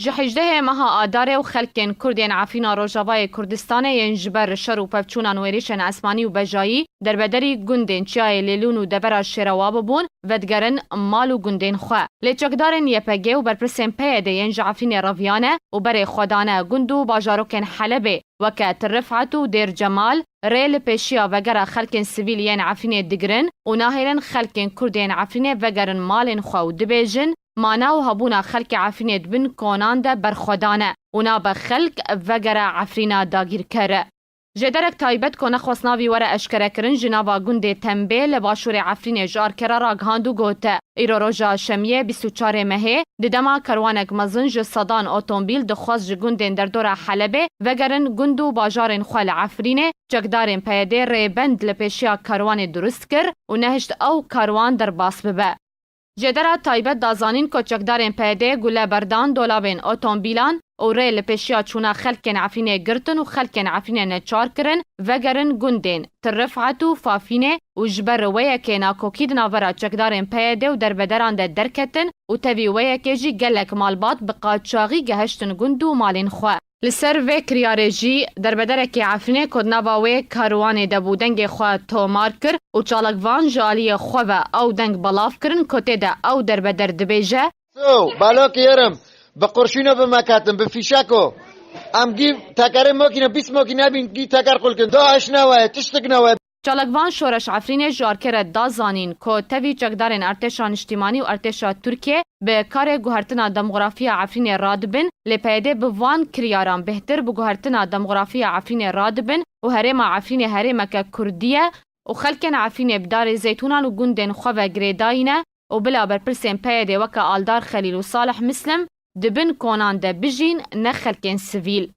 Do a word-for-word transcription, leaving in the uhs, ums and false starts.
Ji hejdehê meha Adarê û xelkên Kurd yên Efrîna Rojavayê Kurdistanê yên ji ber şer û pevçûnan û êrîşên esmanî û bejayî derbederî gundên Çiyayê Lêlûn û devera Şêrewa bibûn, vedigerin mal û gundên xwe. Lê çekdarên Y P G û berpirsên P Y D yên ji Efrînê reviyane û berê xwe dane gund û bajarokên Helebê weke Tir Rifet û Dêr Cemal rê li pêşiya vegera xelkên sivîl yên Efrînê digirin û nahêlin xelkên Kurd yên Efrînê vegerin malên xwe û dibêjin, mana û hebûna xelkê Efrînê di bin konan de berxwedan e û nabe xelk vegere Efrîna dagîrker. Jêderek taybet ku nexwest navî were eşkerekirin ji nava gundê Tembê li başûrê Efrînê ji Arkera ragihand û got, îro roja Şemiyê bîst û çarê mehê di dema kerwanek mezin ji sedan otomobîl dixwest ji gundên derdora Helebê vegerin gund û bajarên xwe li Efrînê, çekdarên P Y D rêbend li pêşiya karwanê durust kir û nehişt ew karwan derbas bibe. Jêdera taybet da zanîn ku çekdarên P Y D gule berdan dolabên otomobîlan û rê li pêşiya çûna xelkên Efrînê girtin û xelkên Efrînê neçar kirin vegerin gundên Tir Rifet û Fafînê û ji ber wê yekê nakokî di navbera çekdarên P Y D û derbederan de derketin û tevî wê yekê jî gelek malbat bi qaçaxî gehiştin gund û malên xwe. Li ser vê kiryarê jî derbederekî Efrînê ku di nava wê karwanê de bû dengê xwe tomar kir û çalakvan ji aliyê xwe ve ew deng belav kirin ku tê de ew derbeder dibêje, So, balok yerim, bi qurşîno bi me ketin, bi fîşeko. Em gî tekerê mokîne, bîst mokîne bîn gî teker qulkin. DAIŞ ne we, tiştik ne we. Çalakvan Şoreş Efrînê ji Arkere da zanîn ku tevî çekdarên Artêşa Niştîmanî û Artêşa Tirkiyê bi karê guhertina demografiya Efrînê radibin, lê P Y D bi van kiryaran bêhtir bi guhertina demografiya Efrînê radibin û herêma Efrînê herêmeke Kurdî ye û xelkên Efrînê bi darê zeytûnan û gundên xwe ve girêdayî ne û bila berpirsên P Y D weke Aldar Xelîl û Salih Mislim di bin konan de bijîn, ne xelkên sivîl.